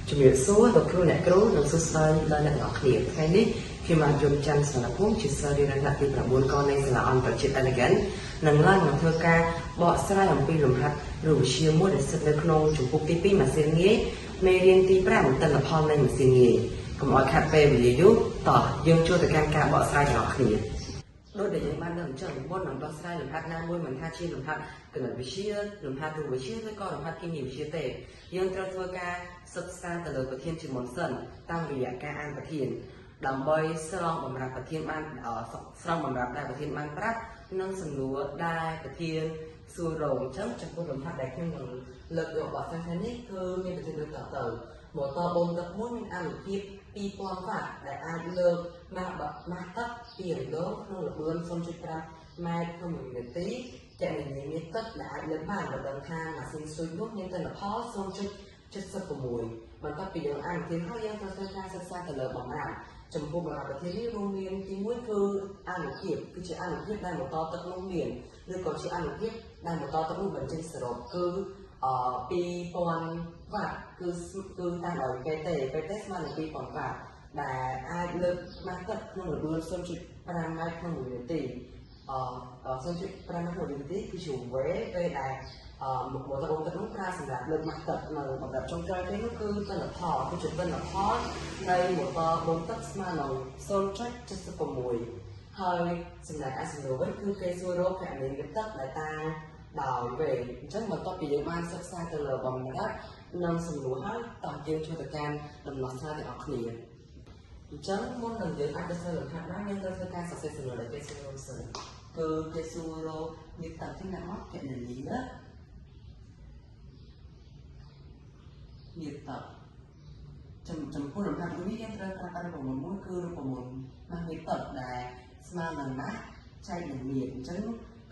ជំរាបសួរលោកគ្រូអ្នកគ្រូនិងសួស្តីដល់អ្នកទាំងអស់គ្នាថ្ងៃនេះខ្ញុំបាទយមច័ន្ទសនភូមិជាសិស្សរៀនថ្នាក់ទី9កនៃសាលាអន្តរជាតិ Elegant នឹងឡើងមកធ្វើការបកស្រាយអំពីលំហាត់រូបវិទ្យាមួយដែលស្ថិតនៅក្នុងជំពូកទី2ម៉ាស៊ីនងាយមេរៀនទី5ទិន្នផលនៃម៉ាស៊ីនងាយកុំឲ្យខាត់ពេលវេលាយូរតោះយើងចូលទៅកាន់ការបកស្រាយទាំងអស់គ្នាដូចដែលយើងបានដឹងអញ្ចឹងមុននឹងដោះស្រាយលំហាត់ណាមួយមិនថាជាលំហាត់គណិតវិទ្យាលំហាត់រូបវិទ្យាឬក៏លំហាត់គីមីវិទ្យាទេយើងត្រូវធ្វើការសិក្សាទៅលើប្រធានជាមុនសិនតាមរយៈការអានប្រធានដើម្បីស្រង់បំរាប់ប្រធានបានស្រង់បំរាប់ដែលប្រធានបានប្រាប់និងសំណួរដែលប្រធានសួររងអញ្ចឹងចំពោះលំហាត់ដែលខ្ញុំនឹងលើកយកបកស្រាយថ្ងៃនេះគឺមានប្រធានដូចតទៅម៉ូទ័របូមទឹកមួយមានអានុភាព2000វ៉ាត់ដែលអាចលើកម៉ាស់ទឹកពីរដងក្នុងល្បឿន 0.5 ម៉ែត្រក្នុង1នាទីគណនាមានទឹកដែលអាចលើកបានបើដឹងថាម៉ាស៊ីនស្ទូចនោះមានទិន្នផល 0.76 បន្ទាប់ពីយើងអានប្រធានហើយយើងត្រូវធ្វើការសិក្សាទៅលើបំរាមចំពោះបំរាមប្រធាននេះរួមមានទី1គឺអានុភាពគឺជាអានុភាពដែលម៉ូទ័រទឹកនោះមានឬក៏ជាអានុភាពដែលម៉ូទ័រទឹកនោះបញ្ចេញសរុបគឺ2000វ៉ាត់គឺតាមដោយ PT PT ស្មើនឹង2000វ៉ាត់ដែលអាចលើកម៉ាស់ទឹកក្នុងល្បឿន 0.5 ម៉ែត្រក្នុង1នាទី0.5 ម៉ែត្រក្នុង1នាទីគឺជា V ពេលដែលម៉ូទ័របូមទឹកនោះប្រើសម្រាប់លើកម៉ាស់ទឹកនៅកម្រិតចុងក្រោយគេនោះគឺទិន្នផលគឺជាទិន្នផលនៃម៉ូទ័របូមទឹកស្មើនឹង 0.76 ហើយសម្រាប់ឯសំណួរវិញគឺគេសួររកគណនាទឹកដែលតាំងដោយ V អញ្ចឹងបន្ទាប់ពីយើងបានសិក្សាទៅលើបំរាប់និងសំណួរហើយតោះយើងចូលទៅកាន់ដំណោះស្រាយទាំងអស់គ្នាអញ្ចឹងមុននឹងយើងអាចដោះស្រាយលំហាត់បានយើងត្រូវធ្វើការសរសេរសំណួរដែលគេសួរសិនគឺគេសួររកមានទឹកទីណាមកគណនាមានទឹកចំពោះលំហាត់មួយនេះយើងត្រូវប្រើប្រាស់រូបមន្តមួយគឺរូបមន្តម៉ាស់មានទឹកដែលស្មើនឹងម៉ាស់ចែកនឹងមានអញ្ចឹង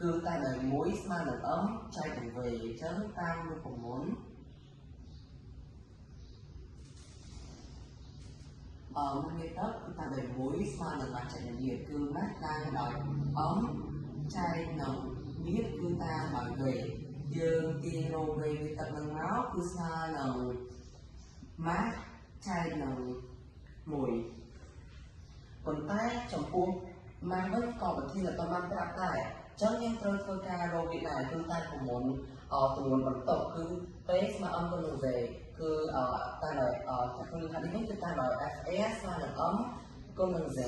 គឺតែដោយ1ស្មើនឹង m ចែកនឹង v អញ្ចឹងតាមរូបមន្តម៉ាស់មានទឹកគឺតាមដោយ1ស្មើនឹងម៉ាស់ចែកនឹងមានគឺម៉ាស់តាមដោយ m ចែកនឹងមានគឺតាមដោយ v យើងទាញរក v មានទឹកនឹងមកគឺស្មើនឹងម៉ាស់ចែកនឹង1ប៉ុន្តែចំពោះម៉ាស់វិញក៏ប្រធានអត់បានប្រាប់ដែរចឹងយើងត្រូវធ្វើការរកវាដែរគឺតាមប្រមូលទម្ងន់បន្ទុកគឺ P ស្មើ m គុណនឹង V គឺតាមដោយក្នុងលំហាត់នេះគឺតាមដោយ FA ស្មើនឹង m គុណនឹង Z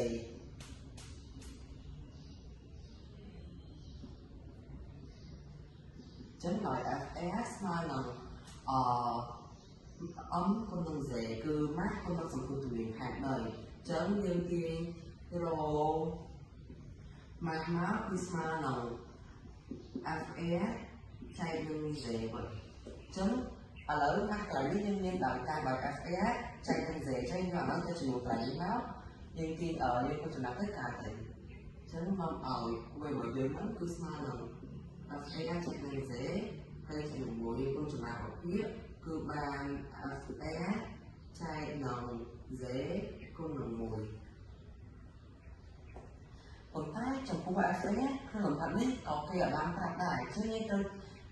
ចឹងដោយ FA ស្មើនឹង m គុណនឹង Z គឺម៉ាស់គុណនឹងសង្គុណទម្លាយផែនដីចឹងយើងទាញរកម៉ាស់មកគឺស្មើនឹង FA ចែកនឹង Z វិញអញ្ចឹងឥឡូវម៉ាស់កន្លែងនេះយើងមានដោយការដោយ FA ចែកនឹង Z អញ្ចឹងយើងអាហ្នឹងទៅចំនួនកន្លែងនេះមកយើងទាញយើងពុតចំណាប់ទៅកើតទៅអញ្ចឹងមកឲ្យ V របស់យើងហ្នឹងគឺស្មើនឹង FA ចែកនឹង Z ហើយចែកនឹង1យើងពុតចំណាប់របស់វាគឺបាន FA ចែកនឹង Z គុណនឹង1ប៉ុន្តែចំពោះ FA ក្នុងលំហាត់នេះក៏គេអត់បានប្រាប់ដែរអញ្ចឹងយើងត្រូវ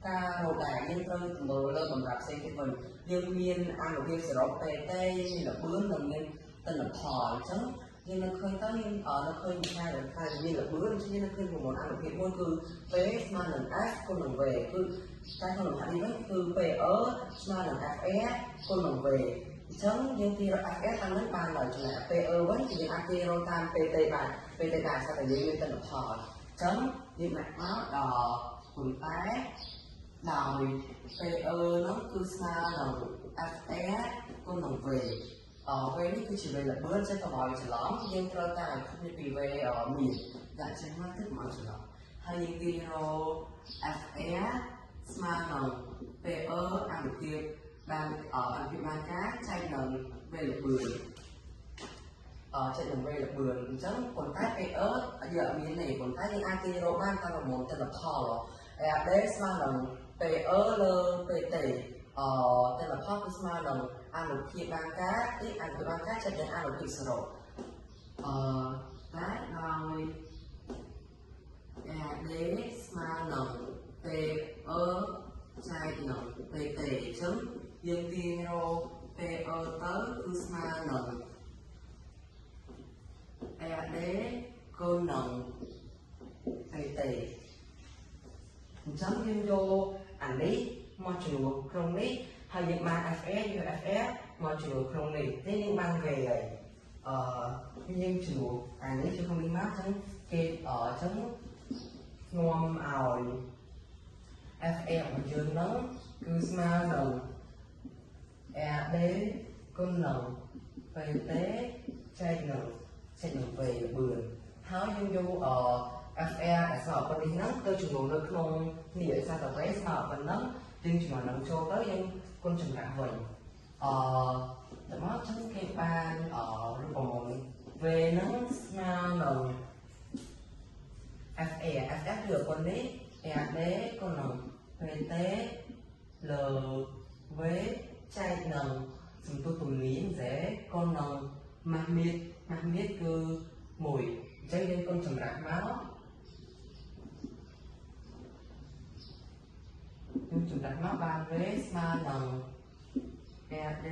ការរកដែរយើងត្រូវមើលលើបំរាប់ផ្សេងទៀតវិញយើងមានអានុភាពសរុប PT យើងមានល្បឿននិងមានទិន្នផលអញ្ចឹងយើងនឹងឃើញទៅយើងនៅឃើញថាមានល្បឿនអញ្ចឹងយើងនឹងឃើញប្រមូលអានុភាពមួយគឺ P ស្មើនឹង F គុណនឹង V គឺតែក្នុងលំហាត់នេះវិញគឺ PE ស្មើនឹង FA គុណនឹង V អញ្ចឹងយើងទាញរក FA តាមនឹងបានហើយចំណែក PE វិញគឺយើងអាចទាញរកតាម PT បាន PT ដែរស្រាប់តែយើងមានទិន្នផលអញ្ចឹងយើងដាក់មកដល់ប៉ុន្តែដោយ PE នោះគឺស្មើនឹង FA គុណនឹង V V នេះគឺជា V ល្បឿនចឹងកុំឲ្យច្រឡំយើងត្រូវតែឲ្យគ្នាពី V មានដាក់ចេញមកទៅកុំឲ្យច្រឡំហើយយើងទាញរក FA ស្មើនឹង PE អានុភាពបានអានុភាពបានការចែកនឹង V ល្បឿនចែកនឹង V ល្បឿនអញ្ចឹងប៉ុន្តែ PE យើងអត់មានទេប៉ុន្តែយើងអាចទាញរកបានតាមប្រមូលទិន្នផល AD ស្មើនឹង PE លើ PT ទិន្នផលគឺស្មើនឹងអានុភាពបានការទីអានុភាពបានការចែកនឹងអានុភាពសរុបតែដោយ AD ស្មើនឹង PE ចែកនឹង PT អញ្ចឹងយើងទាញរក PE ទៅគឺស្មើនឹង RD គុណនឹង PT អញ្ចឹងយើងយកអានេះមកជំនួសក្នុងនេះហើយយើងបាន FA យក FA មកជំនួសក្នុងនេះទេយើងបាន V ហើយយើងជំនួសអានេះចូលក្នុងនេះមកអញ្ចឹងគេអញ្ចឹងនាំឲ្យ FA របស់យើងហ្នឹងគឺស្មើនឹង RD គុណនឹង PT ចែកនឹង V ល្បឿនហើយយើងយក FR ដែលស្មើប៉ុណ្នេះហ្នឹងទៅចំនួននៅក្នុងនេះឲ្យសារតែ V ស្មើប៉ុណ្ណឹងយើងចំនួនហ្នឹងចូលទៅយើងគុណចម្រាស់វិញទៅមកចឹងគេបានរូបមន្ត V ហ្នឹងស្មើនឹង FA FF គឺប៉ុណ្នេះ RD គុណនឹង PT លើ V ចែកនឹងសន្ទុះទំនាញ Z គុណនឹងម៉ាស់មៀតម៉ាស់មៀតគឺ1អញ្ចឹងយើងគុណចម្រាស់មកយើងចម្រាស់មកបាន V ស្មើនឹង RD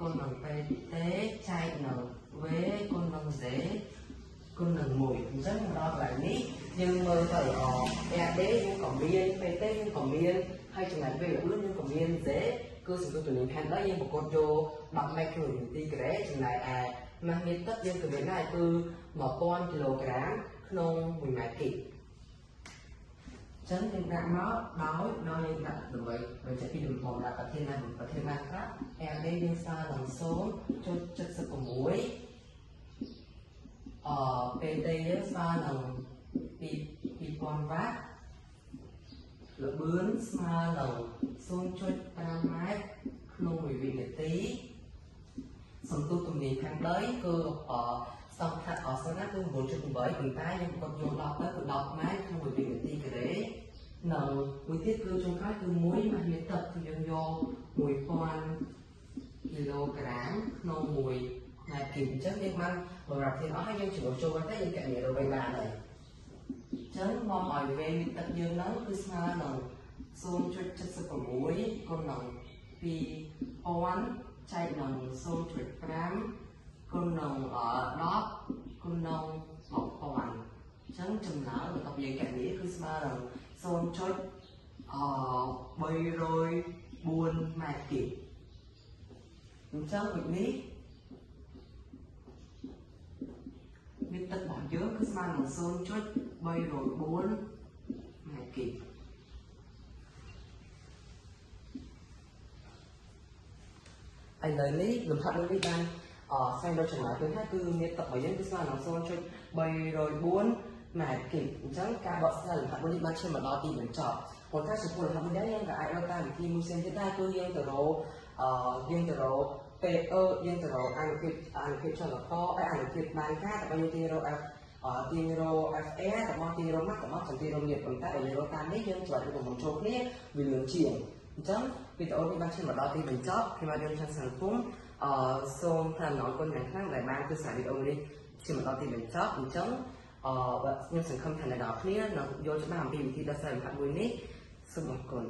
គុណនឹង PT ចែកនឹង V គុណនឹង Z គុណនឹង1អញ្ចឹងមកដល់កន្លែងនេះយើងមើលទៅRD យើងក៏មាន PT យើងក៏មានហើយចំណែក V ល្បឿនយើងក៏មាន Z គឺសន្ទុះទំនាញផែនដីយើងប្រកួតយក10ម៉ែត្រក្នុងវិនាទីការ៉េចំណែកឯម៉ាស់មៀតទឹកយើងក៏មានដែរគឺ1000គីឡូក្រាមក្នុង1ម៉ែត្រគីបចឹងយើងដាក់មកដោយយើងដាក់ដើម្បីបញ្ជាក់ពីលំហដាក់ប្រធានណាប្រធានណាខ្លះ RD យើងស្មើនឹង 0.76 PT យើងស្មើនឹង2000វ៉ាត់ល្បឿនស្មើនឹង 0.5 ម៉ែត្រក្នុង1វិនាទីសន្ទុះទំនាញខាងដីគឺស្តង់ខាត់អស្ណាគឺ 9.8 ប៉ុន្តែយើងប្រកបយក10ទៅគឺ10ម៉ែត្រក្នុង1វិនាទីការ៉េនិងមួយទៀតគឺចុងក្រោយគឺ1ម៉ាស់មៀតទឹកគឺយើងយក1000គីឡូក្រាមក្នុង1ម៉ែត្រគីបអញ្ចឹងយើងបានបម្រាប់ធានអស់ហើយយើងចំណូលចូលវិញទៅយើងកណនារកវិញបានហើយអញ្ចឹងនាំឲ្យ V មៀតទឹកយើងហ្នឹងគឺស្មើនឹង 0.76 គុណនឹង 2000 ចែកនឹង 0.5 គុណនឹង10គុណនឹង1000អញ្ចឹងចម្លើយបន្ទាប់យើងកណនាគឺស្មើនឹង 0.304 ម៉ែត្រគីបអញ្ចឹងដូចនេះមៀតទឹករបស់យើងគឺស្មើនឹង 0.304 ម៉ែត្រគីបឥឡូវនេះលំហាត់មួយនេះបានស្វែងរកចម្លើយឃើញថាគឺមៀតទឹករបស់យើងគឺស្មើនឹង 0.304 ម៉ែត្រគីបអញ្ចឹងការបកស្រាយលំហាត់មួយនេះបានឈានមកដល់ទីបញ្ចប់ប៉ុន្តែចំពោះលំហាត់មួយនេះយើងក៏អាចរកតាមវិធីមួយផ្សេងទៀតដែរគឺយើងទៅរកPE យើងទៅរកអនុភាពចលករអនុភាពបានការដើម្បីយើងទាញរក F ទាញរក FR របស់ទាញរកម៉ាស់របស់ចាំទាញរកមៀតប៉ុន្តែបើយើងរកតាមនេះយើងច្បាស់រូបមន្តចូលគ្នាវាលឿនជាងអញ្ចឹងវីដេអូនេះបានឈានមកដល់ទីបញ្ចប់ខ្ញុំបាទយើងឆាន់សង្គមសូមថ្លែងអំណរគុណយ៉ាងខ្លាំងដែលបានទស្សនាវីដេអូនេះឈានមកដល់ទីបញ្ចប់អញ្ចឹងខ្ញុំសង្ឃឹមថាអ្នកនរគ្នានឹងយល់ច្បាស់អំពីវិធីដោះស្រាយលំហាត់មួយនេះសូមអរគុណ